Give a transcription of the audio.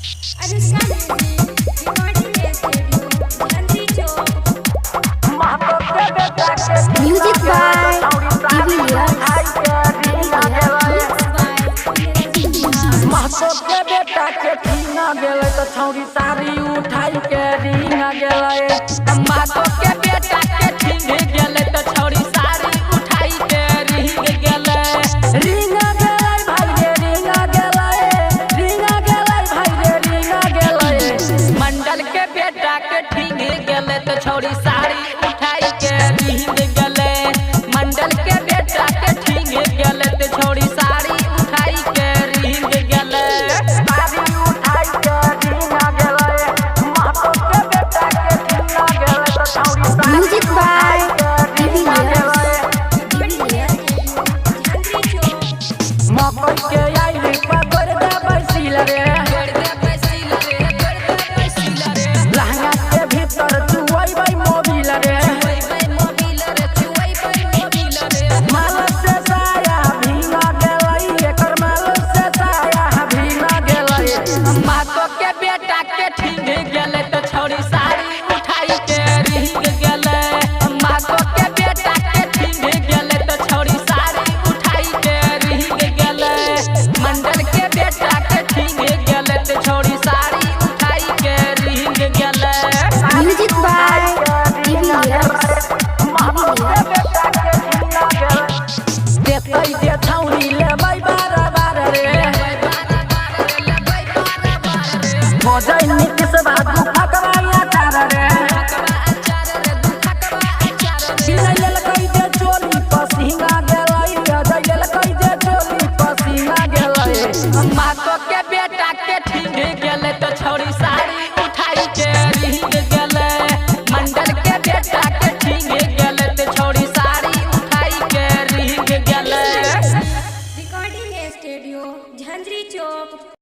Anushka music recording studio Jhanjhri Chowk. Music by de Villiers. Mix by Neeraj Kumar. Mahto के बेटा के ठीना गेलै तऽ छौरी साड़ी उठाई के रिंग गेलै। महतो के बेटा के ठींग गेलै तऽ छौरी साड़ी उठाई के रिंग गेलै। रिंग गेलै भाई रे, रिंग गेलै, रिंग गेलै भाई रे, रिंग गेलै। मंडल के बेटा के ठींग गेलै तऽ छौरी साड़ी उठाई के रिंग गेलै। मंडल के बेटा के ठींग गेलै तऽ छौरी साड़ी उठाई के रिंग गेलै। साड़ी उठाई के रिंग गेलै। महतो के बेटा के ठीना गेलै तऽ छौरी sari music by de Villiers. Recording studio Jhanjhri Chowk. मकई के आइली पकड़ दे बैसिल रे। तोड़ दे पैसिल रे, तोड़ दे पैसिल रे। लहंगा के भीतर चुअइबै मोबिल रे। चुअइबै मोबिल रे, चुअइबै मोबिल रे। माल से साया भींगा गेलै, एकर माल से साया भींगा गेलै। महतो के बेटा के ठींग गेलै तऽ छौरी साड़ी उठाई के रिंग गेलै। महतो के बेटा के ठींग गेलै तऽ छौरी साड़ी उठाई के रिंग गेलै। मंडल के बेटा के ठींग गेलै तऽ छौरी साड़ी उठाई के रिंग गेलै। Music by de Villiers. Mahto के बेटा के भींगा गेलै। देखै जे छौरी लेबै बार बार रे। हो जाइ नीतीश बाबू फकराया चार रे। बिनै लेलकै जे चोली पसीना गेलै, अजय लेलकै जे चोली पसीना गेलै। महतो के बेटा के ठींग गेलै तऽ छौरी साड़ी उठाई के रिंग गेलै। मंडल के बेटा के ठींग गेलै तऽ छौरी साड़ी उठाई के रिंग गेलै। Recording studio Jhanjhri Chowk.